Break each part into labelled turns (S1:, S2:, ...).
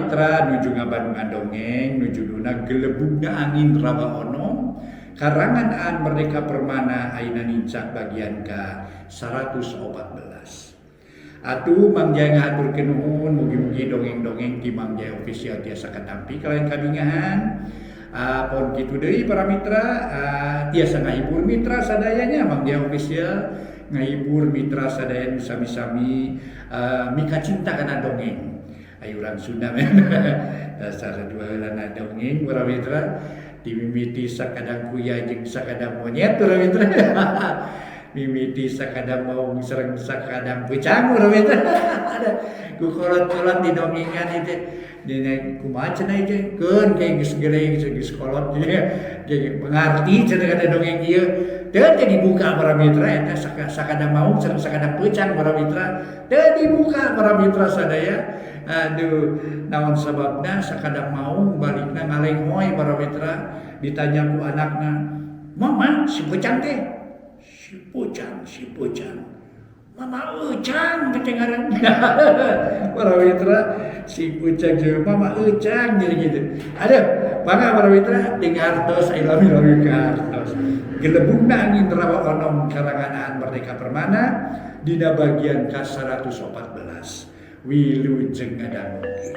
S1: mitra nuju ngabandungan dongeng nu judulna Gelebugna Angin Rawa Onom karangan Aan Merdeka Permana ayeuna nincak bagian ka 114. Atuh Mang Jaya ngahaturkeun nuhun mugi-mugi dongeng-dongeng ti Mang Jaya Official tiasa katampi kalayan kabingahan. Pon kitu deui para mitra tiasa ngahibur mitra sadayanya Mang Jaya Official ngahibur mitra sadaya nu sami-sami mika cinta kana dongeng. Ayo urang Sunda dasar dua heulana dongeng para mitra dimimiti sakadang kuya jeung sakadang monyet para mitra. Mimiti sakadang maung sareng sakadang peucang para mitra. Ku kolot-kolot di dongengan itu dina kumaha cenah ieu keun kayak geus gede geus kolot jadi mengerti cenah kana dongeng ieu teu teh dibuka para mitra eta sakadang maung sareng sakadang peucang para mitra teu dibuka para mitra sadaya. Aduh naon sababna sakadang maung balikna ngalenghoy para mitra ditanya ku anakna, "Mama si peucang teh?" "Si peucang, si peucang." "Mama Ecang teh ngaran." Para mitra si peucang jeung Mama Ecang jadi gitu. Aduh, mangga para mitra dingartos aya lami-lami kartos. Gelebugna Angin Rawa Onom karangan Aan Merdeka Permana dina bagian ka 114. Wilujeng ngadangukeun.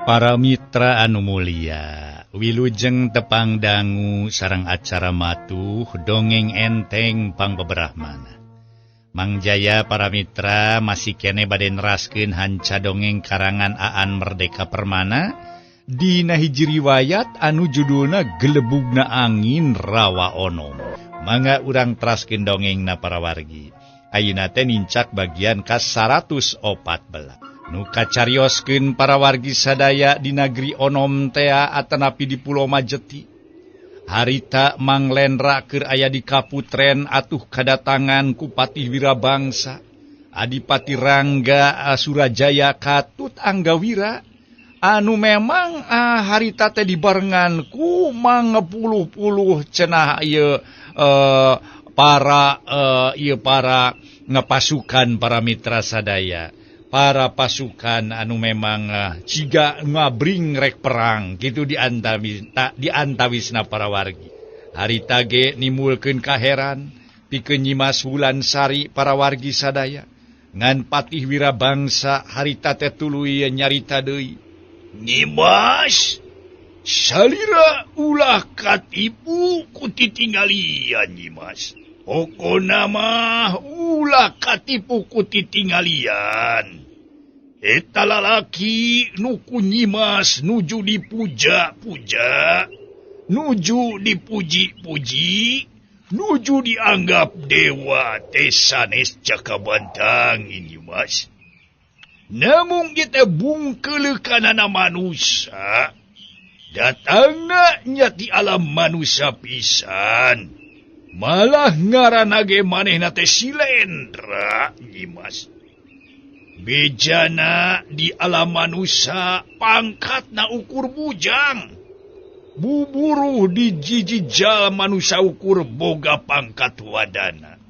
S2: Para mitra anu mulia, wilujeng tepang dangu sareng acara matuh dongeng enteng pangbeberahmana. Mang Jaya para mitra masih kene bade neraskeun hanca dongeng karangan Aan Merdeka Permana dina hiji riwayat anu judulna Gelebugna Angin Rawa Onom. Mangga urang teraskeun dongengna para wargi. Ayeuna teh nincak bagian ka 114. Nu kacarioskeun para wargi sadaya di nagri Onom tea atanapi di Pulau Majeti. Harita Mang Lendra keur aya di Kaputren atuh kadatangan ku Patih Wirabangsa, Adipati Rangga Surajaya Katut Anggawira anu memang harita teh dibarengan ku mangepuluh-puluh cenah ieu para ieu para ngepasukan para mitra sadaya. Para pasukan anu memang ciga ngabring rek perang gitu diantawisna para wargi. Harita ge nimulkeun kaheran pikeun Nyimas Wulansari para wargi sadaya. Ngan Patih Wirabangsa harita teh tuluy nyarita deui. Nyimas, salira ulah katipu ku titinggalian Nyimas. Pokona mah ulah katipu ku titinggalian. Eta lalaki nu ku Nyimas nuju dipuja-puja, nuju dipuji-puji, nuju dianggap dewa teh sanes Cakabantang Nyimas. Namun kita bungkeuleukana manusia, datangna nya ti alam manusia pisan. Malah ngaranna ge manehna teh Silendra Nyimas. Bejana di alam manusia pangkatna ukur bujang. Buburuh di jijijal manusia ukur boga pangkat wadana.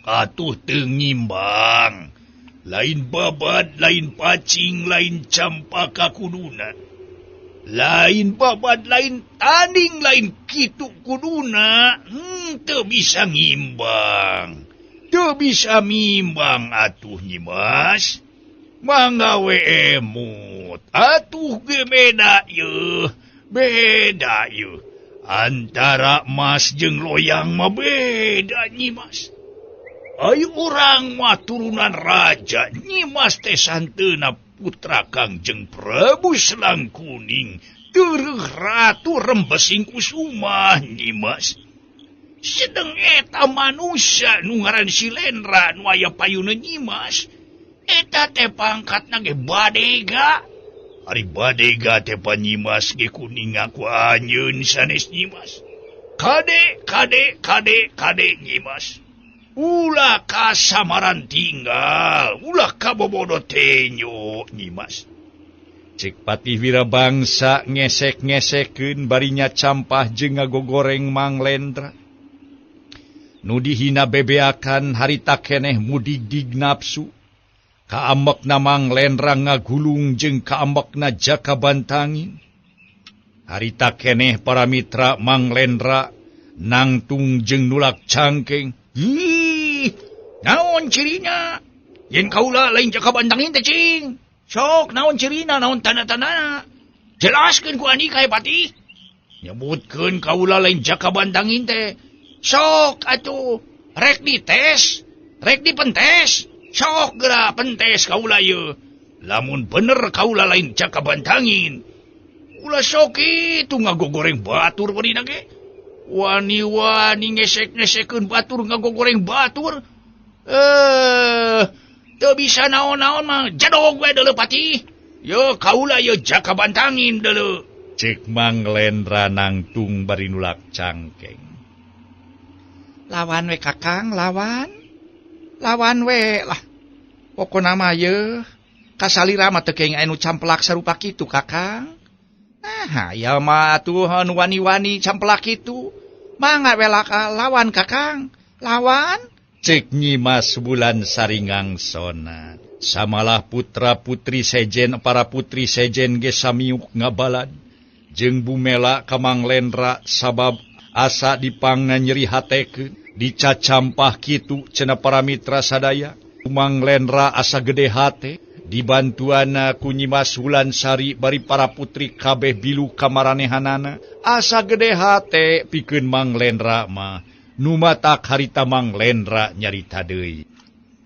S2: Atuh teu ngimbang. Lain babad, lain pacing, lain campaka kuduna. Lain babad, lain tanding, lain kitu kuduna. Teu bisa ngimbang. Teu bisa mimbang atuh Nyimas. Mangga we emut. Atuh ge beda yeuh. Beda yeuh. Antara emas jeung loyang mah beda Nyimas. Ayo urang mah turunan raja Nyimas teh santeuna putra Kangjeng Prabu Selang Kuning tereuh Ratu Rembesing Kusuma Nyimas. Sedeng eta manusia nu ngaran Silendra nu aya payuna Nyimas. Eta teh pangkatna ge badega. Ari badega teh Nyimas ge kuning aku anjeun sanes Nyimas. Kade kade kade kade Nyimas. Ulah kasamaran tinggal, ulah kabobodo tenyo Nyimas.
S1: Cek Patih Wirabangsa ngesek-ngesekeun barinya campah jeung ngagogoreng Mang Lendra.
S2: Nu dihina bebeakan harita keneh mudigdig nafsu. Kaambekna Mang Lendra ngagulung jeung kaambekna Jaka Bantangin. Harita keneh para mitra Mang Lendra nangtung jeung nulak cangkeng. Ih, naon cirina? Yen kaula lain Jaka Bantangin teh cing. Sok naon cirina, naon tanda-tandana? Jelaskeun ku Andika Patih. Nyebutkeun kaula lain Jaka Bantangin teh. Sok atuh, rek dites, rek dipentes. Sok geura pentes kaula ieu. Lamun bener kaula lain Jaka Bantangin. Ulah sok kitu ngagogoreng batur beureuna ge. Wani-wani ngesek-ngesekeun batur ngagogoreng batur. Teu bisa naon-naon mah jadog we deuleu Patih. Ye kaula ye Jaka Bantangin deuleu. Cek Mang Lendra nangtung bari nulak cangkeng. Lawan we Kakang, lawan. Lawan we lah. Pokona mah ye kasalira mah teu kenging anu camplak sarupa kitu Kakang. Ah, ya mah atuh anu wani-wani camplak kitu. Mangga we lawan Kakang, lawan. Cek Nyimas Wulan Sari ngangsona. Samalah putra putri sejen para putri sejen ge samiuk ngabalad. Jeung Bumela ka Mang Lendra sabab asa dipangna nyeri hatekeun. Dicacampah kitu cenah para mitra sadaya. Mang Lendra asa gede hate dibantuana ku Nyimas Wulan Sari bari para putri kabeh bilu kamaranehanana. Asa gede hate pikeun Mang Lendra mah. Nu matak harita Mang Lendra nyarita deui.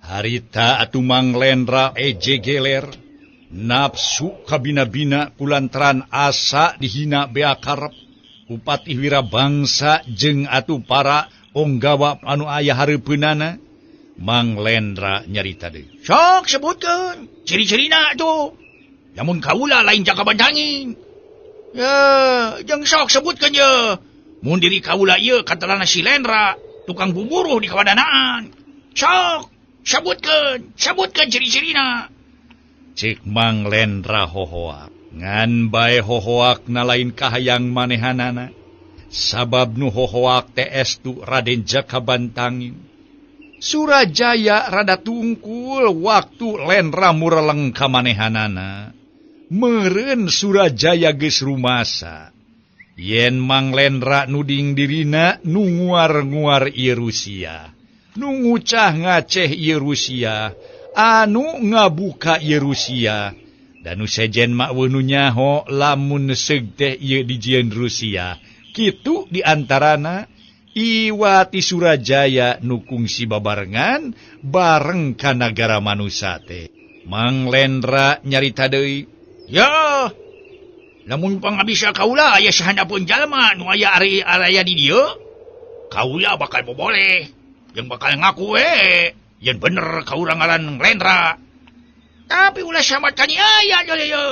S2: Harita atuh Mang Lendra eje geler. Nafsu kabina-bina kulantaran asa dihina bea karep. Upatih wira bangsa jeung atuh para onggawa anu aya hareupeunana. Mang Lendra nyarita deui. Sok sebutkeun ciri-cirina atuh. Lamun kaula lain Jaka Bantangin. Ye, jeung sok sebutkeun ye. Mun diri kaula ieu katalana si Lendra, tukang buburuh di kawadanaan. Sok sebutkeun, sebutkeun ciri-cirina. Cek Mang Lendra hohoak. Ngan bae hohoakna lain kahayang manehanana. Sabab nu hohoak teh estu Raden Jaka Bantangin. Surajaya rada tungkul waktu Lendra mureleng ka manehanana. Meureun Surajaya geus rumasa. Yen Mang Lendra nuding dirina nu nguar-nguar ieu Rusia. Nu ngucah ngaceh ieu Rusia. Anu ngabuka ieu Rusia. Dan nu sejen mah eueuh nu nyaho lamun seug teh ieu dijieun Rusia. Kitu diantarana Iwati Surajaya nu kungsi babarengan bareng ka nagara manusa teh. Mang Lendra nyarita deui. Ya, lamun pangabisa kaula aya sahandapeun jalma nu aya ari araya di dieu, kaula bakal boboleh jeung bakal ngaku we yen bener kaula ngaran Lendra. Tapi ulah sambat kaniaya deui ye.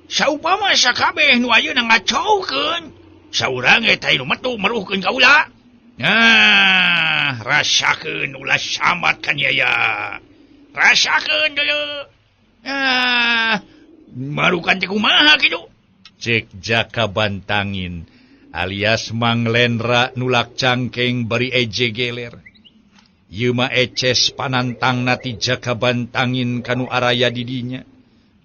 S2: Saupama sakabeh nu ayeuna ngacaukeun, saurang eta nu metu meruhkeun kaula. Nah, rasakeun ulah sambat kaniaya. Rasakeun deui. Ah, marukan teh kumaha kitu? Cek Jaka Bantangin alias Mang Lendra nulak cangkeng bari eje geler. Ieu mah eces panantangna ti Jaka Bantangin kanu araya di dinya.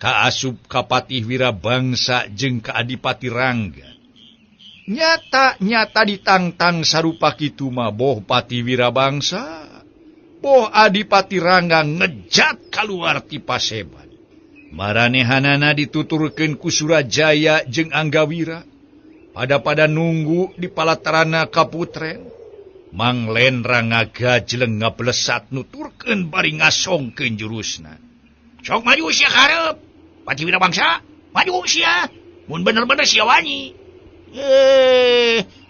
S2: Kaasup ka Patih Wira Bangsa jeung ka Adipati Rangga. Nyata-nyata ditangtang sarupa kitu mah boh Patih Wira Bangsa, boh Adipati Rangga ngejat kaluar ti paseban. Maranehanana dituturkeun ku Surajaya jeung Anggawira. Pada-pada nunggu di palatarana kaputren. Mang Lendra ngagajleng ngablesat nuturkeun bari ngasongkeun jurusna. Sok maju sia karep. Patih Wira Bangsa, maju sia. Mun bener-bener sia wani.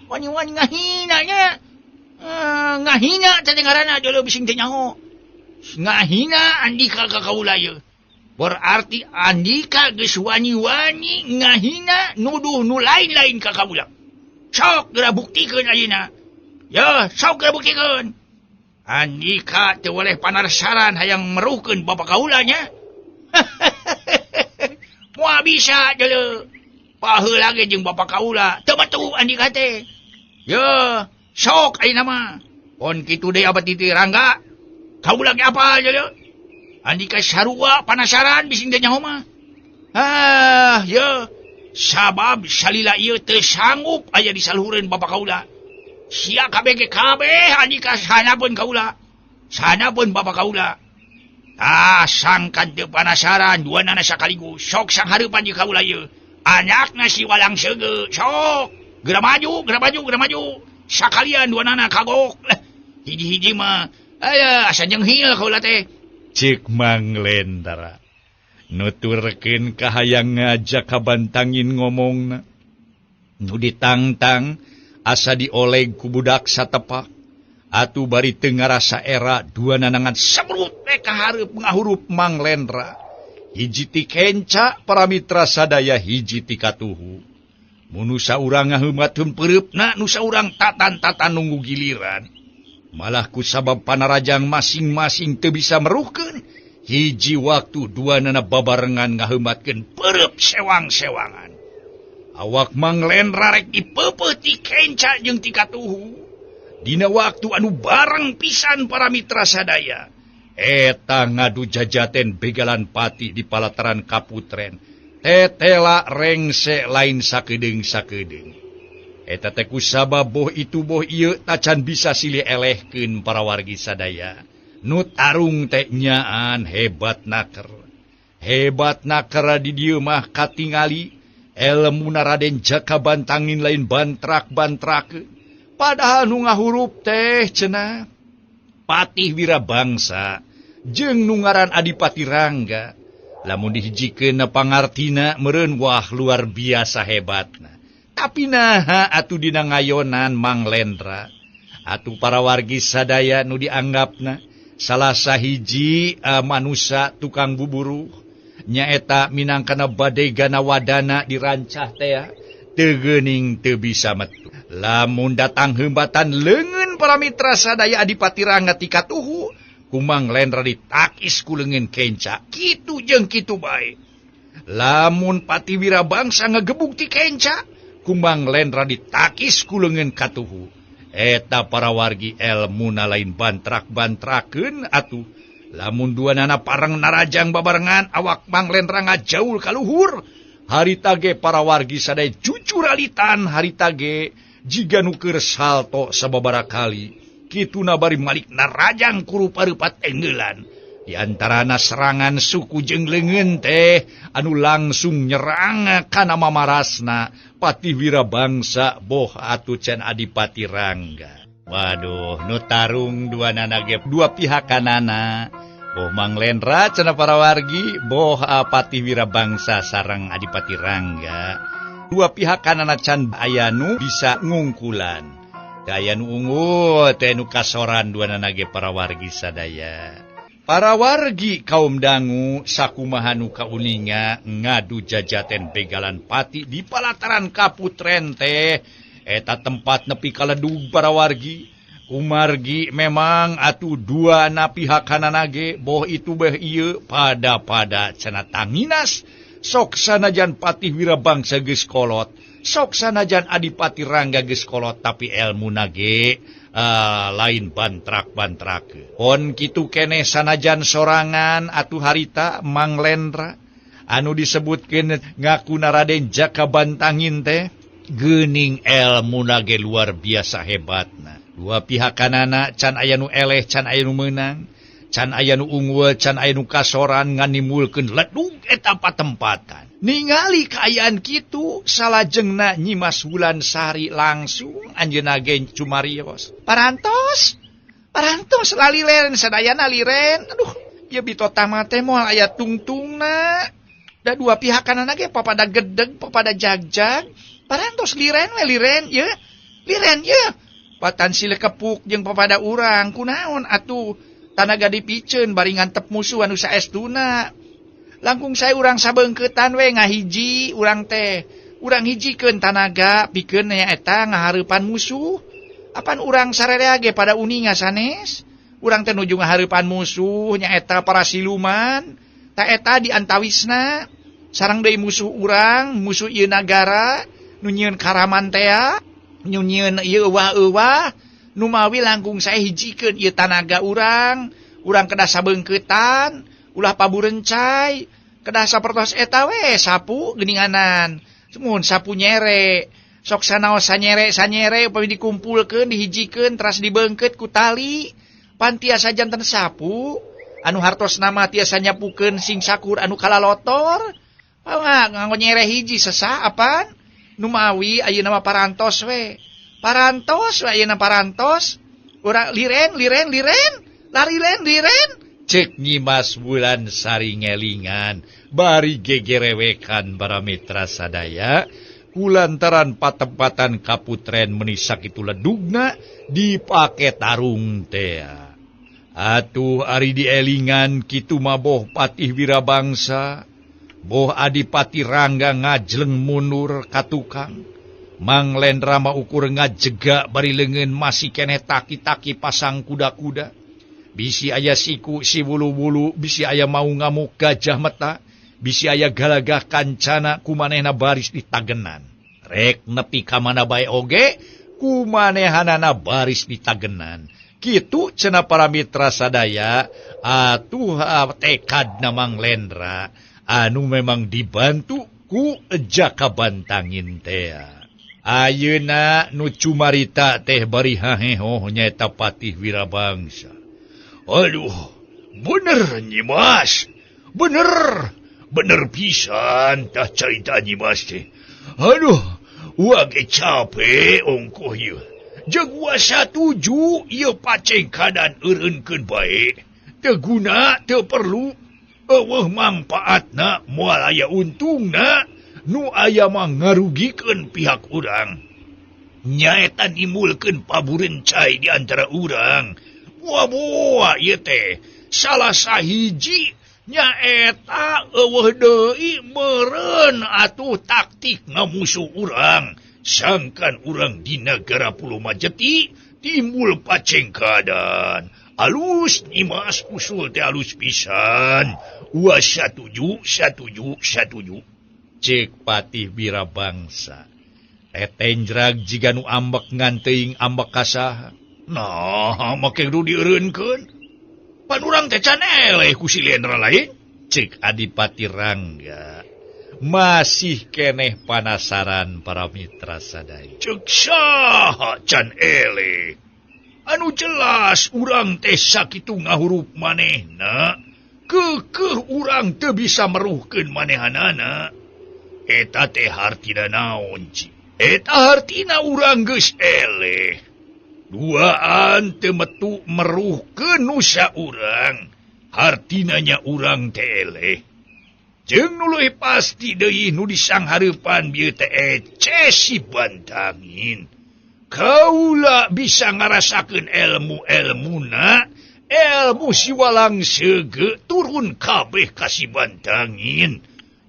S2: Wani-wani ngahina nya. Ngahina teh ngaranna deuleu bising teh nyaho. Ngahina Andika ka kaula ieu. Berarti Andika geus wani-wani ngahina nuduh nu lain-lain ka kaula. Sok geura buktikeun ayeuna. Ya, sok geura buktikeun. Andika teu boleh panarsaran hayang meruhkeun bapa kaula nya. Moal bisa deuleu. Baheula ge jeung bapa kaula teu metu Andika teh. Ya, sok ayeuna mah. Pon kitu deui abah titi Rangga. Kaula ge apal je Andika sarua panasaran bising teh nyaho mah. Ah, ye. Sabab salila ieu teu sanggup aya di saluhureun bapa kaula. Sia kabeh ge kabeh andika sanapeun kaula. Sanapeun bapa kaula. Ah, sangkan teu panasaran duanana sakaligus sok sanghareupan jeung kaula ieu. Anakna si Walang Seugeu sok geura maju, geura maju, geura maju. Sakalian duanana kagok. Lah, hiji-hiji mah aya asa nyenghil kaula teh.
S1: Cek Mang Lendra nuturkeun kahayang ngajak kabantangin ngomongna. Nu ditangtang asa dioleg ku budak satepak. Atuh bari teu ngarasa era dua nanangan semrut we ka hareup ngahurup Mang Lendra. Hiji ti kenca para mitra sadaya hiji ti katuhu. Mun nu saurang ngaheumat heumpeureupna nu saurang tatan-tatan nunggu giliran. Malah ku sabab panarajang masing-masing teu bisa meruhkeun hiji waktu dua nana babarengan ngaheumatkeun peureub sewang-sewangan. Awak Mang Lendra rek dipeupeut ti kenca jeung ti katuhu. Dina waktu anu bareng pisan para mitra sadaya. Eta ngadu jajaten begalan pati di palataran Kaputren. Tetela rengse lain sakedeung-sakedeung. Eta teh kusabab boh itu boh ieu tacan bisa silih elehkeun para wargi sadaya. Nu tarung teh nyaan hebat naker. Hebat naker di dieu mah katingali elmuna Raden Jaka Bantangin lain bantrak-bantrakeun. Padahal nu ngahurup teh cenah Patih Wirabangsa jeung nu ngaran Adipati Rangga. Lamun dihijikeun pangartina meureun wah luar biasa hebatna. Tapi naha atuh dina ngayonan Mang Lendra. Atuh para wargi sadaya nu dianggapna salah sahiji manusa tukang buburuh nyaeta minangkana badegana wadana dirancah teh teu geuning teu bisa metu. Lamun datang heumbatan leungeun para mitra sadaya Adipati Rangga ti katuhu ku Mang Lendra ditakis ku leungeun kenca. Kitu jeung kitu bae. Lamun Pati Wirabangsa ngagebug ti kenca ku Mang Lendra ditakis ku leungeun katuhu. Eta para wargi elmuna lain bantrak-bantrakeun atuh. Lamun duanana pareng narajang babarengan awak Mang Lendra ngajaul ka luhur. Harita ge para wargi sadaya jujuralitan harita ge jiga nu keur salto sababaraha kali. Kituna bari malik narajang ku rupa-rupa tenggelan. Di antarana serangan suku jeung leungeun teh anu langsung nyerang kana mamarasna Patih Wirabangsa boh atuh can Adipati Rangga. Waduh, nu tarung duanana ge dua pihakanana. Boh Mang Lendra cenah para wargi, boh Patih Wirabangsa sareng Adipati Rangga. Dua pihakanana can aya nu bisa ngungkulan. Daya nu unggul teh nu kasoran duanana ge para wargi sadaya. Para wargi kaum dangu sakumaha nu kauninga ngadu jajaten begalan pati di palataran Kaputren teh eta tempat nepi kaledug para wargi. Kumargi memang atuh dua na pihakanana ge boh itu beh ieu pada-pada cenah tanginas sok sanajan Patih Wirabangsa geus kolot. Sok sanajan Adipati Rangga geus kolot tapi elmuna ge lain bantrak-bantrak. Pon kitu keneh sanajan sorangan atuh harita Mang Lendra anu disebutkeun ngakuna Raden Jaka Bantangin teh geuning elmuna ge luar biasa hebatna. Dua pihakanana can aya nu eleh, can aya nu meunang, can aya nu unggul, can aya nu kasoran ngan nimbulkeun ledug eta patempatan. Ningali kaayaan kitu salajengna Nyimas Wulansari langsung anjeunna ge cumarios. Parantos, parantos laliren sadayana liren. Aduh, ieu bitota mah teh moal aya tungtungna. Da dua pihakanana ge papada gedeg, papada jagjag. Parantos liren we liren ieu. Liren ieu. Patan sile kepuk jeung papada urang kunaon atuh tanaga dipiceun bari ngantep musuh anu saestuna. Langkung saya urang sabeungkeutan we ngahiji urang teh. Urang hijikeun tanaga pikeun nyaeta ngahareupan musuh. Apan urang sarerea ge pada uninga sanes. Urang teh nuju ngahareupan musuh nyaeta para siluman. Ta eta di antawisna sareng deui musuh urang, musuh ieu nagara nu nyieun karaman tea, nu nyieun ieu euwah-euwah.
S2: Numawi langkung saya hijikeun ieu tanaga urang, urang kedah sabeungkeutan, ulah paburencai, kedah sapertos eta we sapu geuninganan. Mun sapu nyere, sok sanaos sanyere-sanyere upami dikumpulkeun, dihijikeun teras dibeungkeut ku tali, pan tiasa janten sapu anu hartos nama tiasa nyapukeun sing sakur anu kalalotor. Pangga nganggo nyere hiji sesa apan? Numawi ayeuna mah parantos we. Parantos we ayeuna parantos. Urang liren liren liren, lariren liren. Cek Nyimas Wulansari ngelingan bari gegerewekan para mitra sadaya kulantaran patempatan kaputren meni sakitu ledugna dipake tarung tea. Atuh ari dielingan kitu mah boh Patih Wirabangsa, boh Adipati Rangga ngajleng mundur ka tukang. Mang Lendra mah ukur ngajega bari leungeun masih keneh taki-taki pasang kuda-kuda. Bisi aya siku si wulu-wulu, bisi aya mau ngamuk gajah meta, bisi aya galagah kancana kumanehna baris ditagenan. Rek nepi ka mana bae oge kumanehanana baris ditagenan. Kitu cenah para mitra sadaya, atuh tekadna Mang Lendra anu memang dibantu ku Jaka Bantangin tea. Ayeuna nu cumarita teh bari hahehoh nyaeta Patih Wirabangsa. Aduh, bener Nyimas, bener, bener pisan tah carita Nyimas teh. Aduh, wage capek ongkoh ieu. Jeung satuju ieu pacengkadan eureunkeun bae. Teu guna, teu perlu, eueuh mangpaatna, moal aya untungna, nu aya mah ngarugikeun pihak urang. Nyaeta nimbulkeun paburencai di antara urang. Buah-buah ieu teh salah sahiji nyaeta eueuh deui meureun atuh taktikna musuh urang. Sangkan urang di nagara Pulau Majeti timbul pacengkadan. Alus Nyimas usul teh alus pisan. Wah satuju satuju satuju. Cek Patih Wirabangsa. Tetenjrag jiga nu ambek ngan teuing ambek kasaha. Nah, make kudu dieureunkeun. Pan urang teh can eleh ku si Lendra lain. Cek Adipati Rangga. Masih keneh panasaran para mitra sadaya. Cek saha can eleh. Anu jelas urang teh sakitu ngahurup manehna, keukeuh urang teu bisa meruhkeun manehanana. Eta teh hartina naon, Ci? Eta hartina urang geus eleh. Duaan teu metu meruhkeun nusa urang, hartina nya urang teh eleh. Jeung nu leuwih pasti deui nu disanghareupan bieu teh ece si Bantangin. Kaula bisa ngarasakeun ilmu-ilmuna, ilmu si Walang Sege turun kabeh ka si Bantangin.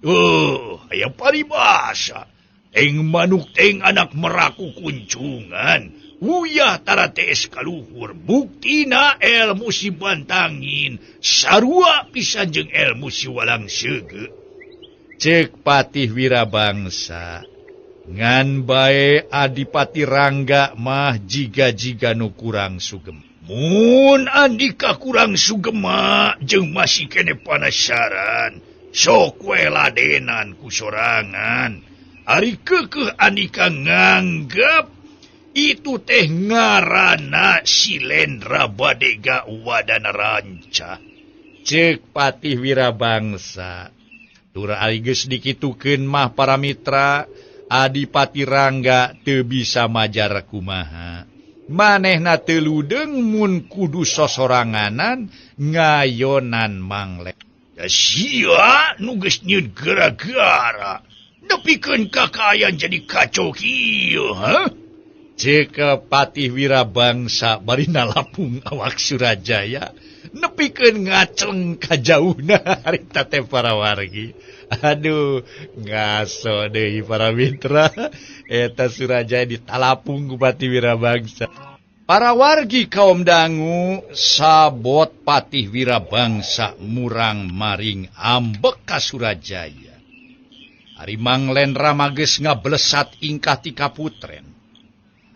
S2: Oh, aya paribasa. Teng manuk teng anak meraku kuncungan. Uyah tara tees kaluhur. Buktina ilmu si Bantangin sarua pisan jeung ilmu si Walang Sege. Cek Patih Wirabangsa. Ngan bae Adipati Rangga mah jiga-jiga nu kurang sugema. Mun andika kurang sugema jeung masih kene panasaran, sok we ladenan ku sorangan. Ari keukeuh andika nganggep itu teh ngaranna si Lendra Badega Wadana Ranca. Cek Patih Wirabangsa. Tur ari geus dikitukeun mah para mitra, Adipati Rangga teu bisa majar kumaha. Manehna teu ludeung mun kudu sosoranganan ngayonan Mangle. Da sia nu geus nyieun gara-gara nepikeun kakaayaan jadi kacau kieu, ha? Cek Patih Wirabangsa bari nalapung awak Surajaya nepikeun ngacleng ka jauhna harita teh para wargi. Aduh, ngaso deui para mitra. Eta Surajaya ditalapung ku Patih Wirabangsa. Para wargi kaum dangu sabot Patih Wirabangsa murang maring ambek ka Surajaya. Ari Mang Lendra mah geus ngablesat ingkah ti kaputren.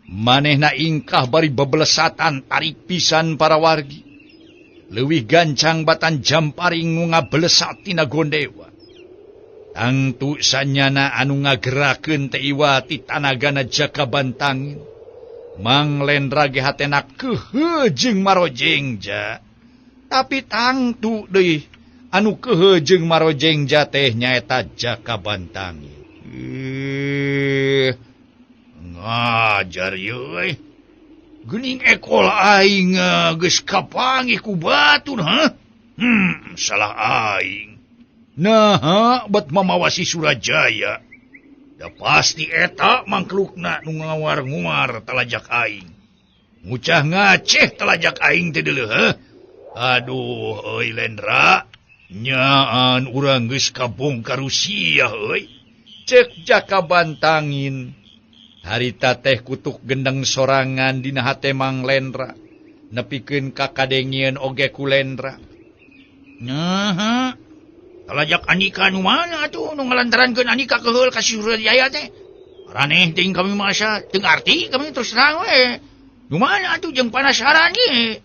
S2: Manehna ingkah bari bebelesatan tarik pisan para wargi. Leuwih gancang batan jamparing nu ngabelesat tina gondewa. Tangtu sanyana anu ngagerakeun teh iwa ti tanagana Jaka Bantangin. Mang Lendra ge hatena keuheuh jeung marojengja. Tapi tangtu deui anu keuheuh jeung marojengja teh nyaeta Jaka Bantangin. Ngajar euy. Geuning ekol aing geus kapanggih ku batur, ha? Salah aing. Naha bet mamawa si Surajaya. Da pasti eta mangklukna nu ngawar-nguar talajak aing. Ngucah ngaceh talajak aing teh deuleuh, ha? Aduh euy Lendra, nyaan urang geus kabongkar Rusia euy. Cek Jaka Bantangin. Harita teh kutuk gendeng sorangan dina hate Mang Lendra. Nepikeun ka kadengieun oge ku Lendra. Naha talajak Andika nu mana atuh nu ngalantarankeun Andika keheul ka si Surajaya teh. Araneh teuing kami mah asa teu ngarti kami terus terang we. Nu mana atuh jeung panasaran ge.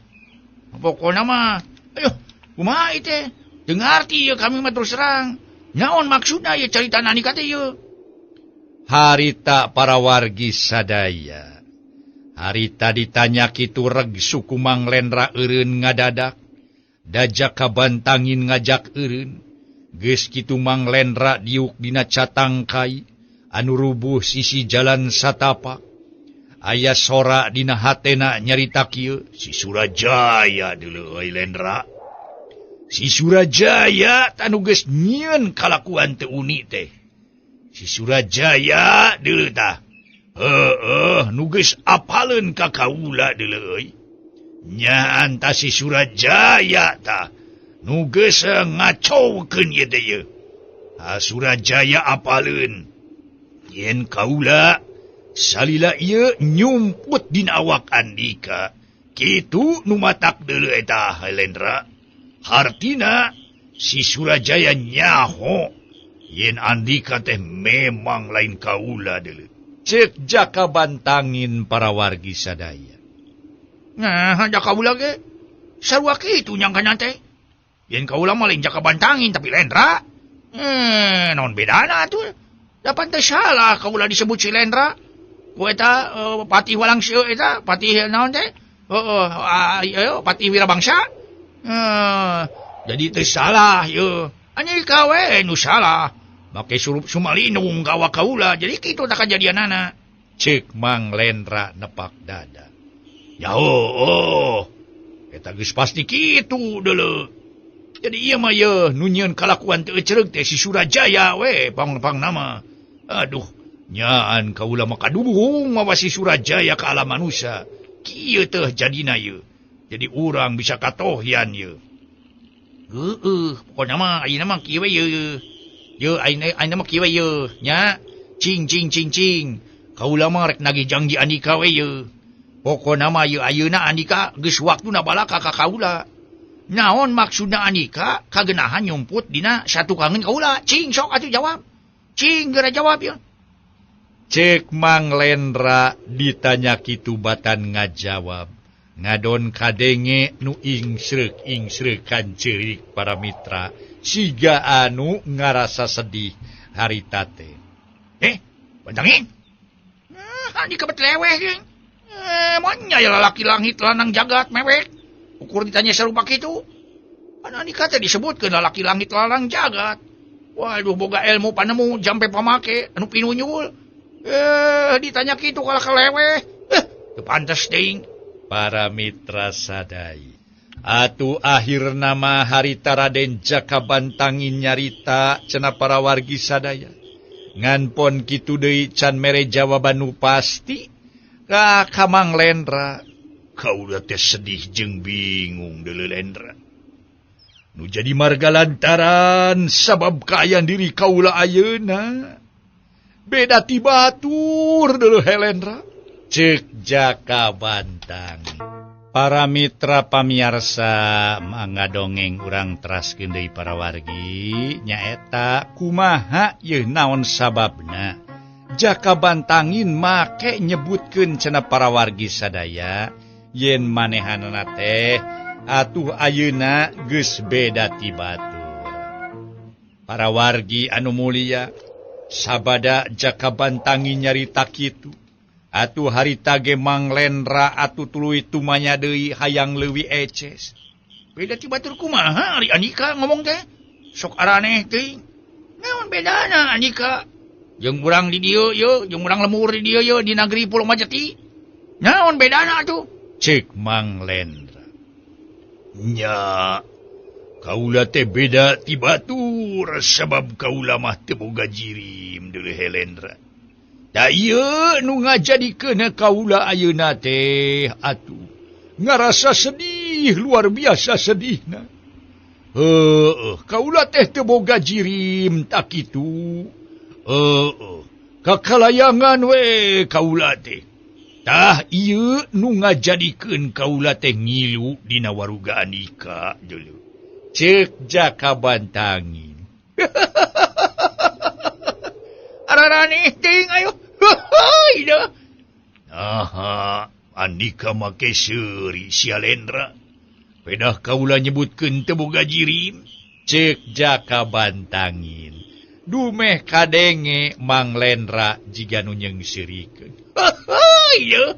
S2: Pokona mah aduh kumaha ieu teh? Teu ngarti ieu kami mah terus terang. Naon maksudna ieu carita Andika teh ieu? Harita para wargi sadaya. Harita ditanya kitu reg suku Mang Lendra eureun ngadadak. Da Jaka Bantangin ngajak eureun. Geus kitu Mang Lendra diuk dina catang kai anu rubuh sisi jalan satapak. Aya sora dina hatena nyarita kieu, si Surajaya deuleu euy Lendra. Si Surajaya tanu geus nyieun kalakuan teu uni teh. Si Surajaya deuleu tah. Heueuh nu geus apaleun ka kaula deuleu euy. Nyaan tah si Surajaya tah. Nu geus ngacaukeun ieu teh ieu. Ha Surajaya apaleun. Yen kaula salila ieu nyumput dina awak Andika. Kitu nu matak deuleu eta Lendra. Hartina si Surajaya nyaho yen Andika teh memang lain kaula deuleu. Cek Jaka Bantangin para wargi sadaya. Nah, da kaula ge sarua kitu nyangkana teh. Yen kaula mah lain Jaka Bantangin tapi Lendra. Naon bedana atuh? Da pan teu salah kaula disebut si Lendra. Ku eta Patih Walangseeu eta, Patih naon teh? Heeh, Patih Wirabangsa. Jadi teu salah ieu. Andika we nu salah. Make surup sumalinung ka awak kaula, jadi kitu tah kajadianana. Cek Mang Lendra nepak dada. Ya oh, eta geus pasti kitu deuleu. Jadi ieu mah yeuh nu nyieun kalakuan teu ecereug teh si Surajaya we pang-pang nama. Aduh, nyaan kaula mah kaduhung mawa si Surajaya ka alam manusia. Kieu teh jadina ieu. Jadi urang bisa katohyan ieu. Heueuh, pokona mah ayeuna mah kieu we ieu. Yeuh ayeuna mah kieu we ieu nya. Cing cing cing cing. Kaula mah rek nagih janji Andika we ieu. Pokona mah ieu ayeuna Andika geus waktuna balaka ka kaula. Naon maksudna Andika kagenahan nyumput dina satukangeun kaula? Cing sok atuh jawab. Cing geura jawab ieu. Cek Mang Lendra ditanya kitu batan ngajawab. Ngadon kadenge nu ingsreuk-ingsreukan ceurik para mitra. Siga anu ngarasa sedih harita teh. Bantangin? Andika bet leweh jeung. Monya ya lalaki langit lanang jagat mewek. Ukur ditanya sarupa kitu. Kan Andika teh disebutkeun lalaki langit lanang jagat. Waduh boga ilmu panemu jampe pamake anu pinunyul. Ditanya kitu kalah kaleweh. Teu pantes teuing. Para mitra sadaya. Atuh akhirna mah harita Raden Jaka Bantangin nyarita cenah para wargi sadaya. Ngan pon kitu deui can mere jawaban nu pasti ka ka Mang Lendra. Kaula teh sedih jeung bingung deuleu Lendra. Nu jadi marga lantaran sabab kaayaan diri kaula ayeuna. Beda ti batur deuleu Lendra. Cek Jaka Bantang. Para mitra pamiarsa mangga dongeng urang teraskeun deui para wargi nyaeta kumaha yeuh naon sababna Jaka Bantangin make nyebutkeun cenah para wargi sadaya yen manehanana teh atuh ayeuna geus beda ti batur. Para wargi anu mulia, sabada Jaka Bantangin nyarita kitu, atuh harita ge Mang Lendra atuh tuluy tumanya deui hayang leuwih eces. Beda ti batur kumaha ari Andika ngomong teh? Sok araneh teuing. Naon bedana Andika? Jeung urang di dieu ye, jeung urang lemur di dieu ye di negeri Pulau Majeti. Naon bedana atuh? Cek Mang Lendra. Nya, kaula teh beda ti batur sabab kaula mah teu boga jirim deuleuh Helendra. Da ieu nu ngajadikeun kaula ayeuna teh atuh ngarasa sedih luar biasa sedihna. Heueuh, kaula teh teu boga jirim tak kitu. Heeh, kakalayangan we kaula teh. Tah ieu nu ngajadikeun kaula teh ngilu dina waruga Andika deuleu. Ceuk Jaka Bantangin. Araraneh teuing ayo. Heuheuy deuh. Naha, Andika make seuri sia Lendra. Pedah kaula nyebutkeun teu boga jirim. Ceuk Jaka Bantangin. Dumeh kadenge Mang Lendra jiga nu nyeungseurikeun. Heuheuy deuh.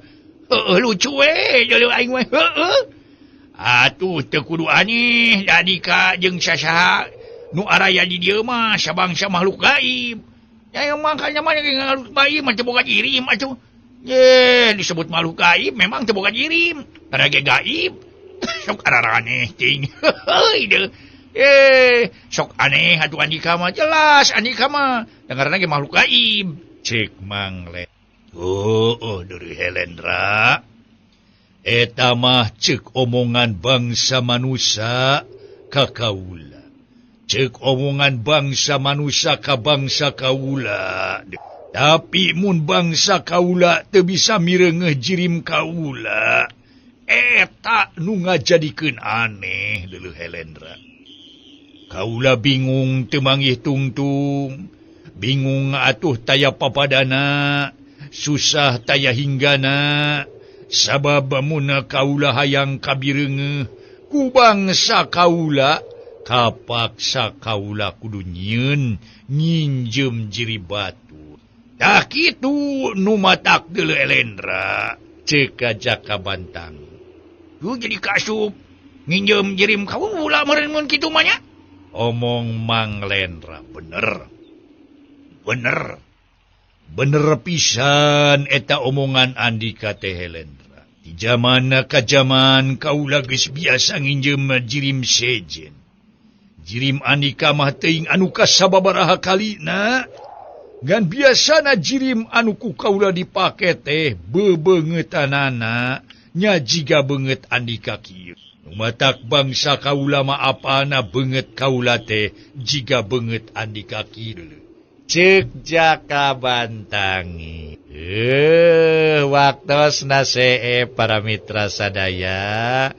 S2: Heueuh lucu we deuleu aing mah. Heueuh. Atuh teu kudu aneh da Andika jeung sasaha nu araya di dieu mah sabangsa makhluk gaib. Ya makanya mah makhluk gaib mah teu boga jirim atuh. Ye disebut makhluk gaib memang teu boga jirim. Karena ge gaib. Sok araraneh ting. Heuheuy deuh. Sok aneh atuh Andika mah jelas Andika mah dengarna ge makhluk gaib. Cek Mang Le. Oh, oh dari Helendra. Eta mah cek omongan bangsa manusia ka kaula. Cek omongan bangsa manusia ka bangsa kaula. Tapi mun bangsa kaula teu bisa mireungeuh jirim kaula. Eta nu ngajadikeun aneh deuleuh Helendra. Kaula bingung teu manggih tungtung, bingung atuh taya papadana, susah taya hinggana, sabab mun kaula hayang kabireungeuh ku bangsa kaula, kapaksa kaula kudu nyieun nyinjem jiri batur. Tah kitu nu matak deuleuh Elendra, ceuk ka Jaka Bantang. Duh jadi kasup nginjem jirim kaula meureun mun kitu mah nya. Omong Mang Lendra bener. Bener. Bener pisan eta omongan Andika teh Helendra. Di zaman ka zaman kaula geus biasa nginjem jirim sejen. Jirim Andika mah teuing anu kasababaraha kalina. Ngan biasana jirim anu ku kaula dipake teh bebeungeutanana nya jiga beungeut Andika kieu. Matak bangsa kaula mah apana beungeut kaula teh jiga beungeut Andika kieu. Ceuk Jaka Bantangi. Waktosna see para mitra sadaya.